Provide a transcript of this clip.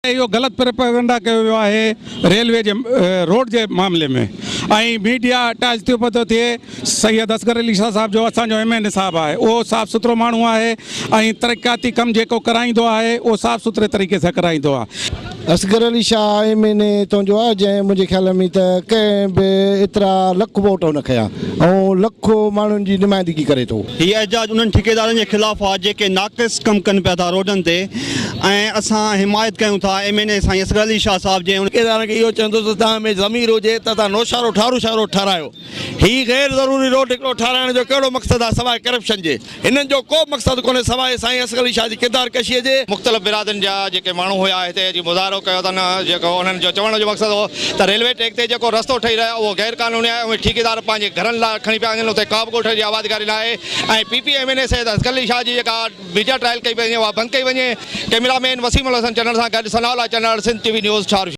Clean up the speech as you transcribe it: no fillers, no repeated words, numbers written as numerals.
اهو غلط پروپيگنڊا ڪيو ويو آهي ريلوي جي روڊ جي معاملي ۾ ۽ ميڊيا اٽيچ ٿيو پيو ٿو ٿئي سيد اصغر علي شاهه صاحب جو اسان جو ايم اين اي صاحب آهي اهو صاف سٿرو ماڻهو آهي ۽ ترقياتي ڪم جيڪو ڪرائيندو آهي اهو صاف سٿري طريقي سان ڪرائيندو آهي. اصغر علي شاهه ايم اين اي تون جو آهي جنهن منهنجي خيال ۾ ته ڪنهن به ايترا لک ووٽ هن کنيا ۽ لک ماڻهن جي نمائندگي ڪري ٿو. هي احتجاج انهن ٺيڪيدارن جي خلاف آهي جيڪي ناقص ڪم ڪن پيا ٿا روڊن تي ۽ اسان حمايت ڪيون ٿا ايم اين اي سائين اصغر علي شاهه صاحب جي. ٺيڪيدارن کي اهو چوندس ته توهان ۾ ضمير هجي ته توهان نوشهرو ٺاروشاه روڊ ٺهرايو. هي غير ضروري روڊ هڪڙو ٺهرائڻ جو ڪهڙو مقصد آهي سواء ڪرپشن جي. هنن جو ڪو به مقصد ڪونهي سواء سائين اصغر علي شاهه جي ڪردار ڪشيء جي. مختلف برادرين جا جيڪي ماڻهو هيا هتي اچي مظاهرو ڪيو اٿن جيڪو انهن جو چوڻ جو مقصد هو ته ريلوي ٽريڪ تي جيڪو رستو ٺهي رهيو آهي اهو غير قانوني آهي اهي ٺيڪيدار پنهنجي گهرن لاء کڻي پيا وڃن اتي ڪابه ڳوٺ جي آبادگاري ناهي ۽ P P M N A Syed Asghar Ali Shah جي جيڪا ميڊيا ٽرائل ڪئي پئي وڃي اها بند ڪئي وڃي ڪئميرا مين وسيم الحسن چنڙ سان گڏ Sanaullah Channar Sindh T V news Tharushah.